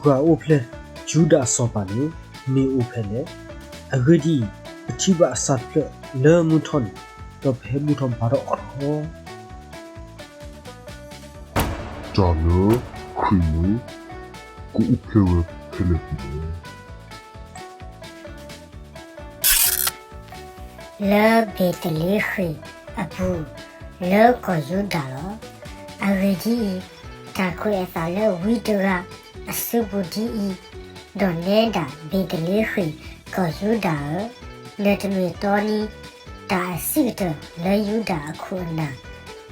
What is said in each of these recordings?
ပှၤအိၣ်ဖျဲၣ်ယူဒၤအစီၤပၤန့ၣ် မ့ၢ်အိၣ်ဖဲလဲၣ်. အဂ့ၢ်ဒ်အံၤ, ပထံၣ်ဘၣ်အစၢ်တဖျၢၣ်လၢမုၢ်ထီၣ်န့ၣ်, ဒီးပဟဲဘူၣ်ထီၣ်ဘါထီၣ်အီၤလီၤ. တၢ်လၢခရံာ်န့ၣ် ကအိၣ်ဖျဲၣ်ဝဲဖဲလဲၣ်တက့ၢ်. လၢဘ့းသလ့ဃ့ၣ်အပူၤ လၢကီၢ်ယူဒၤလီၤ. အဂ့ၢ်ဒ်အံၤ, တၢ်ကွဲးအသးလၢဝံတဂၤအစုပူၤဒ်အံၤ, ဒီးနဲဒၣ်ဘ့းသလ့ဃ့ၣ်ကီၢ်ယူဒၤဧၢ, နတမ့ၢ်တီနံၤတၢ်အဆံးကတၢၢ်လၢယူဒၤအခိၣ်အနၢ်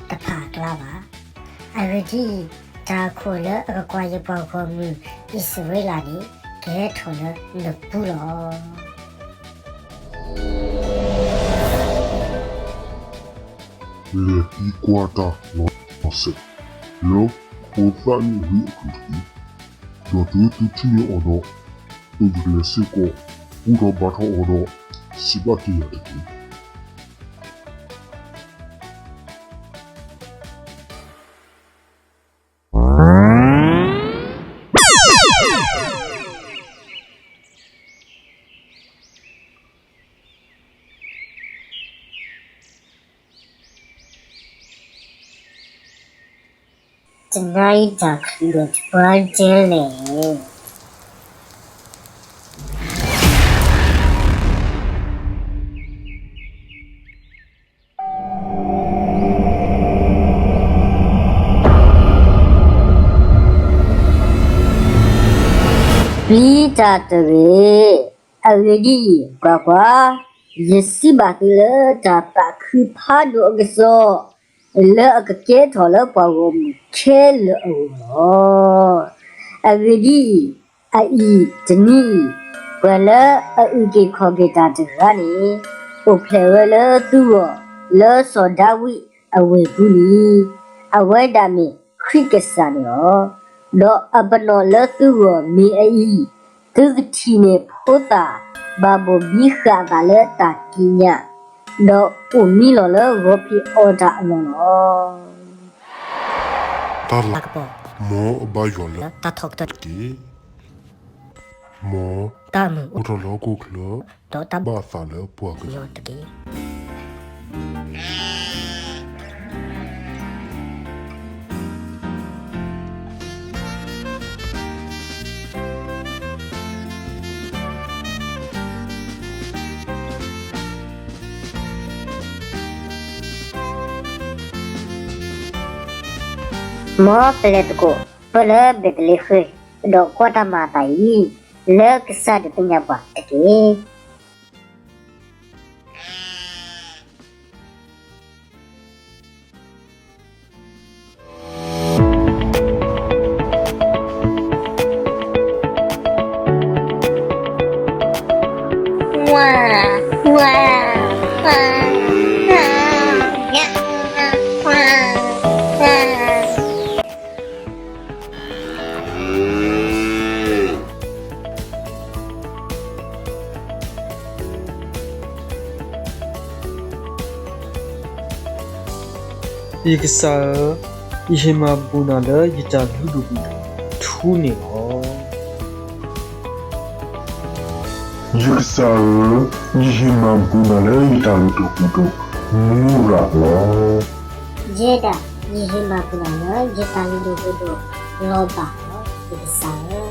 တဖၣ်အကျါဘၣ်. အဂ့ၢ်ဒ်အံၤ, တၢ်အခိၣ်လၢအကကွၢ်ယပှၤဂီၢ်မုၢ်အံၣ်စရ့လးန့ၣ် ကဟဲထီၣ်လၢနပူၤလီၤ. လဲၤသံကွၢ်တၢ်လီၤစဲး လၢဖိသၣ်နံၣ်ဂံၢ်အပူၤတက့ၢ်. ဒီးတုၤသုထံၣ်န့ၢ်အီၤဒီး, သုကလဲၤစ့ၢ်ကီးဘူၣ်ထီၣ်ဘါထီၣ်အီၤဒီး, စံးဘၣ်က့ၤယၤတက့ၢ်. တနံၤအံၤတၢ်ချုးဒီးပှၤဒ်လဲၣ်. ပျံၤတၢ်တဂ့ၤ. အဂ့ၢ်ဒ်အံၤ, ကွၢ်ကွၢ်, ယစံးဘၣ်သုလၢတၢ်သးခုဖးဒိၣ်အကစီၣ် လၢအကကဲထီၣ်လၢပှၤဂီၢ်မုၢ်ခဲလၢာ်အဂီၢ်လီၤ. အဂ့ၢ်ဒ်အံၤ, အအံၤတနံၤအံၤ, ပှၤလၢအအုၣ်က့ၤခီၣ်က့ၤတၢ်တဂၤန့ၣ်, အိၣ်ဖျဲၣ်ဝဲလၢသုဂီၢ်လၢစီၤဒၤဝံးအဝ့ၢ်ပူၤလံ. အဝဲဒၣ်မ့ၢ်ခရံာ်ကစၢ်န့ၣ်လီၤ. ဒီးအပနီၣ်လၢသုဂီၢ်မ့ၢ်အအံၤ, သုကထံၣ်န့ၢ်ဖိသၣ်ဘၣ်ဘိၣ်ဘံဃာ်အသးလၢတၢ်ကံးညာ်, ဒီးအိၣ်မံလီၤလၢဂီၤဖံးအီၣ်တၢ်အလီၢ်လီၤ. တၢ်လၤကပီၤ, မ်အဘါယွၤလၢတၢ်ထီကတၢၢ်တက့ၢ်. မ်တၢ်မုာ်အိၣ်ထီၣ်လၢဟီၣ်ခိၣ်ချၢ, ဒီးတၢ်ဘၣ်အသးလၢပှၤကညီတက့ၢ်. မ်ပလဲၤသကိးဖဲလၢဘ့းသလ့ဃ့ၣ်, ဒီးကွၢ်တၢ်မၤအသးအံၤ လၢကစၢ်ဒုးသ့ၣ်ညါပှၤတက့ၢ်. ယကစၢ်ဧၢ, ယဟ့ၣ်မၤဘူၣ်နၤလၢယတၢ်လုၢ်ဒိၣ်ပှ့ၤဒိၣ်ထူန့ၣ်လီၤ. ယကစၢ်ဧၢ, ယဟ့ၣ်မၤဘူၣ်နၤလၢယတၢ်လုၢ်ဒိၣ်ပှ့ၤဒိၣ်မူရၤလီၤ. ယဲဒၣ်, ယဟ့ၣ်မၤဘူၣ်နၤလၢယတၢ်လုၢ်ဒိၣ်ပှ့ၤဒိၣ်လီၤဘၣ်လီၤ, ယကစၢ်ဧၢ.